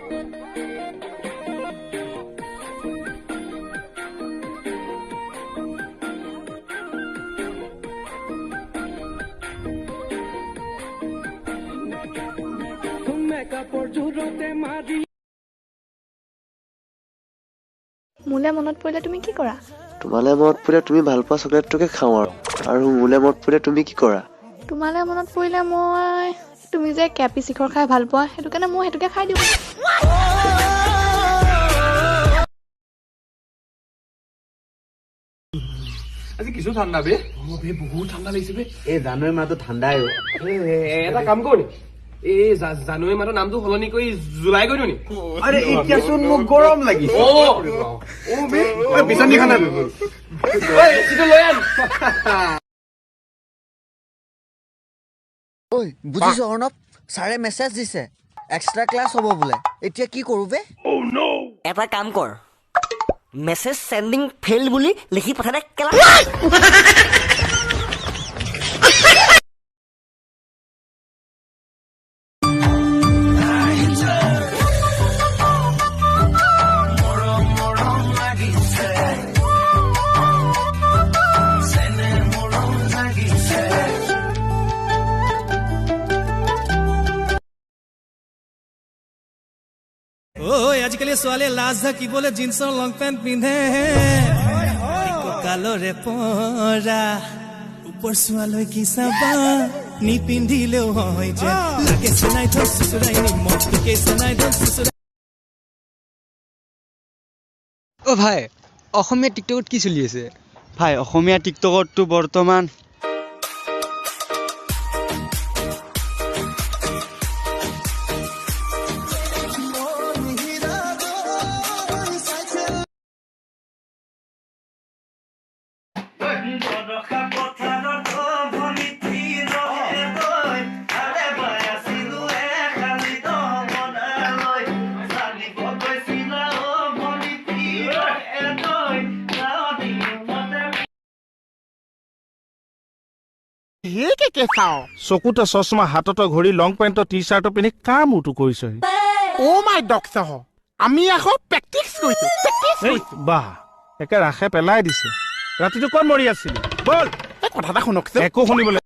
মোলে মনত পৰিলে তুমি কি কৰা? তোমালে মনত পৰিলে তুমি ভাল পোৱা চকলেটটোকে খাওঁ আৰু মোলে মনত পৰিলে তুমি কি কৰা? তোমালে মনত পৰিলে মই তুমি যে কেপি শিখৰ খাই ভাল পোৱা, সেইটো কাৰণে মই সেইটোকে খাই দিওঁ। আজি কিছু ঠাণ্ডা বে। অ বে, বহুত ঠাণ্ডা লাগিছে বে। এই জানুৱাৰী মাহটো ঠাণ্ডাই। এটা কাম কৰো নি, এই জানুৱাৰী মাহটোৰ নামটো সলনি কৰি জুলাই কৰি দিওঁ নি? আৰে এতিয়াচোন মোক গৰম লাগিছে। অ অ বে, বিচনীখন লৈ আন। ঐ বুজিছ অৰ্ণৱ, ছাৰে মেছেজ দিছে এক্সট্ৰা ক্লাছ হ'ব বোলে, এতিয়া কি কৰো বে? এটা কাম কৰ, মেছেজ চেণ্ডিং ফেইল বুলি লিখি পঠাই দে কেলা। আজিকালি ছোৱালীয়ে লাজ ঢাকিবলৈ জিন্সৰ লং পেণ্ট পিন্ধে, কঁকালৰে পৰা ওপৰ চোৱালৈ কি চাবা, নিপিন্ধিলেও হয় যে লাগে। চেনাই ধৰ চুচুৰাই নিমখটোকে, চেনাই ধৰ চুচুৰাই। অ ভাই, অসমীয়া টিকটকত কি চলি আছে? ভাই, অসমীয়া টিকটকততো বৰ্তমান চকুতে চশমা, হাতত ঘড়ী, লং পেণ্টৰ টি চাৰ্টৰ পিন্ধি কাৰ মূৰটো কৰিছ? অ' মাই ডক্টৰ, আমি আকৌ প্ৰেক্টিচ কৰিছো, প্ৰেক্টিচ কৰিছো। বাহ, একে ৰাসে পেলাই দিছে। ৰাতিটো ক'ত মৰি আছিলি? ব'ল। এই কথা এটা শুনকচোন। একো শুনিবলৈ।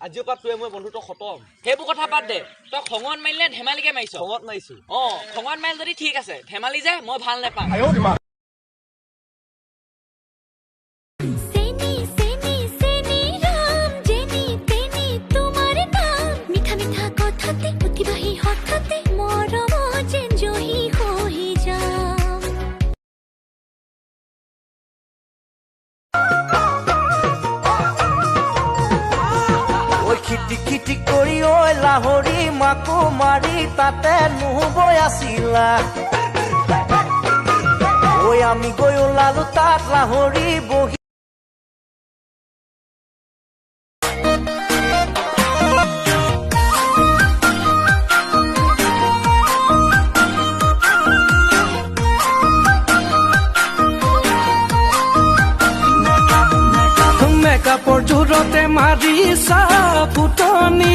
আজিৰ পৰা তোৰে মই বন্ধুত্ব খতম। সেইবোৰ কথা বাদ দে, তই খঙত মাৰিলে ধেমালিকে মাৰিছ? খঙত মাৰিছো। অ, খঙত মাৰিলে যদি ঠিক আছে, ধেমালি যে মই ভাল নাপাওঁ। খিটি খিটি কৰি ঐ লাহৰি মাকো মাৰি তাতে নুবৈ আছিলা, ঐ আমি গৈ ওলালো তাত লাহৰি বহি। মেকআপৰ জোৰতে মাৰিছা ফুটনি।